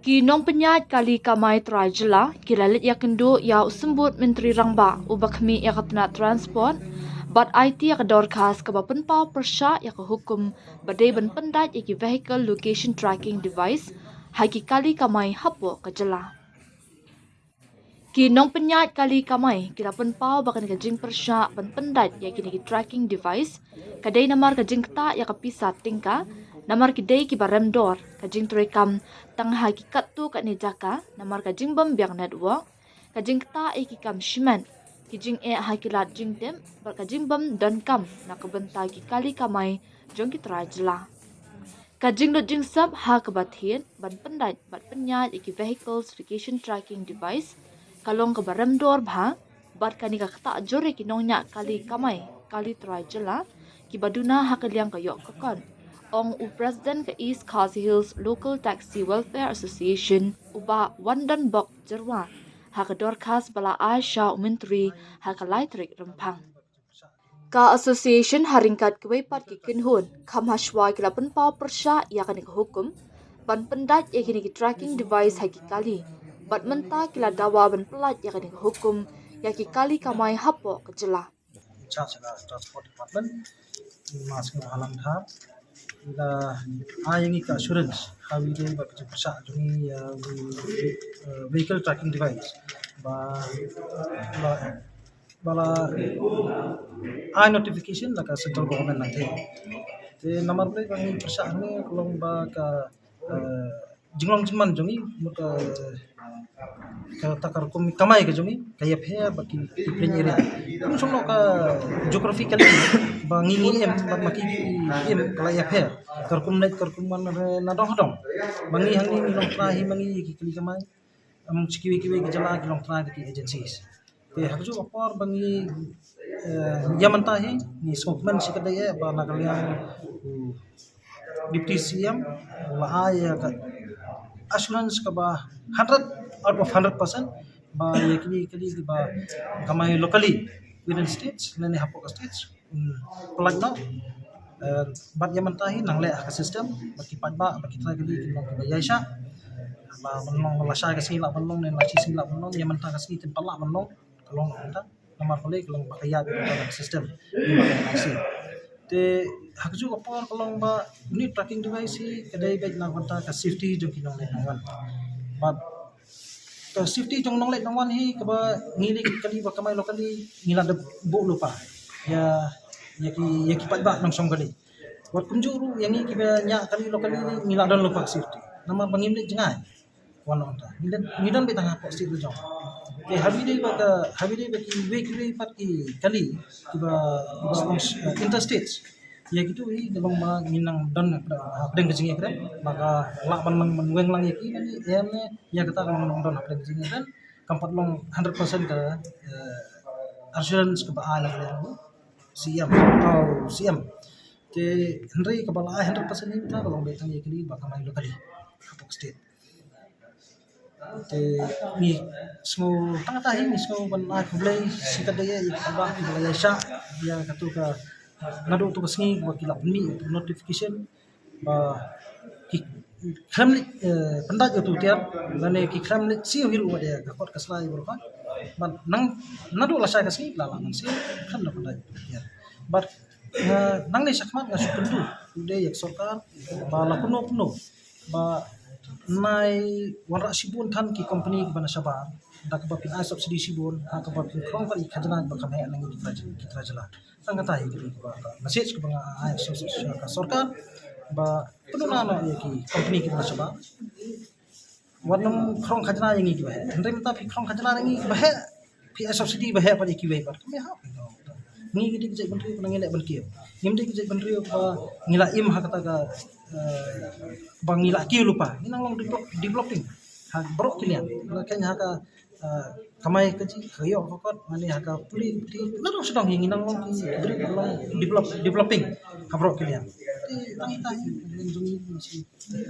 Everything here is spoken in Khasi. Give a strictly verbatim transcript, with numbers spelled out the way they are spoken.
Ki nongpynïaid kali kamai trai jylla ki la leit ïakynduh ïa u Symbud Myntri Rangbah uba khmih ïa ka tnat transport bad aiti ïa ka dorkhas kaba pynpaw pyrshah ïa ka hukum ba dei ban pyndait ïa ki vehicle location tracking device ha ki kali kamai hapoh ka jylla. Ki nongpynïaid kali kamai ki la pynpaw ba kane ka jingpyrshah ban pyndait ïa kine ki tracking device ka dei namar ka jingktah ïa ka pisa tyngka, namar ki dei kiba rem dor, ka jingtrei kam tang ha ki katto katne jaka namar ka jingbym biang network, ka jingktah ïa ki kam shimet, ki jingeh ha ki lad jingtip bad ka jingbym donkam na ka bynta ki kali kamai jong ki trai jylla. Ka jinglut jingsep ha kaba thied ban pyndait bad pynïaid ïa ki vehicles location tracking device ka long kaba rem dor bha, bad kane ka ktah jur ïa ki nongñiah kali kamai kali trai jylla kiba duna ha ka liang ka ïoh ka kot, ong u President ka East Khasi Hills Local Taxi Welfare Association, u Bah Wandonbok Jyrwa, ha ka dorkhas ba la ai sha u Myntri ha ka lai tarik Rymphang. Ka association ha ryngkat kiwei pat ki kynhun kham hashwa ki la pynpaw pyrshah ïa kane ka hukum ban pyndait ïa kine ki tracking device ha ki kali, bad mynta ki la dawa ban pyllait ïa kane ka hukum ïa ki kali kamai hapoh ka jylla. Charge ka Transport Department, Mas Halang Dhar, la ai ïa ngi ka assurance ha video ba ka jingpyrshah jong ngi, uh, vehicle tracking device ba la ba la ai notification na ka central government nangta. Te namar ba ngi pyrshah ne ka long ba ka, eh, jinglong jingman jong ngi mut ka, ka ta ka rukom kamai ka jong ngi ka ïapher bad ki, ki plain area. Kum shong noh ka geographically ba ngi ngi em bad ma ki ki em ka la ïapher. Ka rukom leit ka rukom wan na dong ha dong. Ba ngi hangne ngi nongtrai hi ma ngi ki kali kamai. Em, shi kiwei kiwei ki jylla ki nongtrai ki agencies. Te ha kajuh ka por ba ngi, eh, ïa mynta hi ngi sngewkmen shi katdei eh ba na ka liang u Deputy C M u la ai ïa ka assurance kaba hundred out of hundred percent ba ïa kine kine kiba kamai locally within states lane hapoh ka states. Hmm, pynlait noh. Eh, bad ïa mynta hi nang leh ha ka system bad ki paidbah bad ki trai kali ki long kiba ïaishah. Ba ban long lashai ka sngi lah ban long ne lashai sngi lah ban long, ïa mynta ka sngi kin pat lah ban long. Ka long noh mynta namar balei ka long ba ka ïaid ïa ka system. Te ha kajuh ka por ka long ba une u tracking device hi ka dei beit na ka bynta ka safety jong ki nongleit nongwan. Bad ka safety jong nongleit nongwan hi kaba ngi lei kali ba kamai locally ngi la dep buh lypa ïa, ïa ki, ïa ki paidbah nongshong kali. Wat kumjuh ruh ïa ngi kiba ñiah kali locally ngi la don lypa safety namar ba ngim leit jngai. Wan ong ta ngi don, ngi don beit tang hapoh state la jong. Te ha bide ba ka, ha bide ba kiwei kiwei pat ki kali kiba, kiba long, eh, interstate. Ïa kitu hi ka long ba ngi nang don hapdeng ka jingïakren ba ka lah ban lang ban weng lang ïa ki, ngan ïa em ne ïa kata ka long nang don hapdeng ka jingïakren. Kam pat long hundred percent ka, eh, assurance kaba ai na ka liang C M, oh, C M. Te hynrei kaba la ai hundred percent hi mynta ka long beit tang ïa kali ba kamai locally hapoh state. Te ngi sngew tang kata hi ngi sngew ban ai khublei shi katdei ïa ki paidbah kiba la ïaishah ïa katu ka naduh tu ka sngi ba ki la pynmih notification ba ki khlem leit, eh, pyndait ïa utu u tiar lane ki khlem leit siew hi ruh wat ïa ka kot ka sla ïa baroh. Bad nang naduh lashai ka sngi la lah ban siew khlem da pyndait ïa utu u tiar. Bad nga nangne shakhmat nga shu kynduh u dei ïa ka sorkar ba la pynno pynno ba nai wanrah shibun than ki company kiba na shabar da kaba phin ai subsidy shibun ha kaba phin khrong ka i khajna ba kham heh na ngi ki trai, ki trai jylla. Tang kata hi ka dei kaba ka message kaba nga ai sha, sha, sha ka sorkar ba pynno na noh ïa ki company kiba na shabar. Wat nym khrong khajna ïa ngi kiba heh. Hynrei mynta phi khrong khajna ïa ngi kiba heh, phi ai subsidy ba heh pat ïa kiwei pat. Kam ïahap ngi. Ngi ki dei ki jaitbynriew ba ngi leh ban kiew. Ngim dei ki jaitbynriew ba ngi la im ha kata ka, eh, ba ngi la kiew lypa. Ngi nang long develop, developing ha baroh ki liang. Lada kane ha ka, eh, kamai kajih, ka ïoh ka kot, mane ha ka pule ka pule, naduh sha dong hi ngi nang long ki briew ba long develop, developing ha baroh ki liang. Te tang ita hi,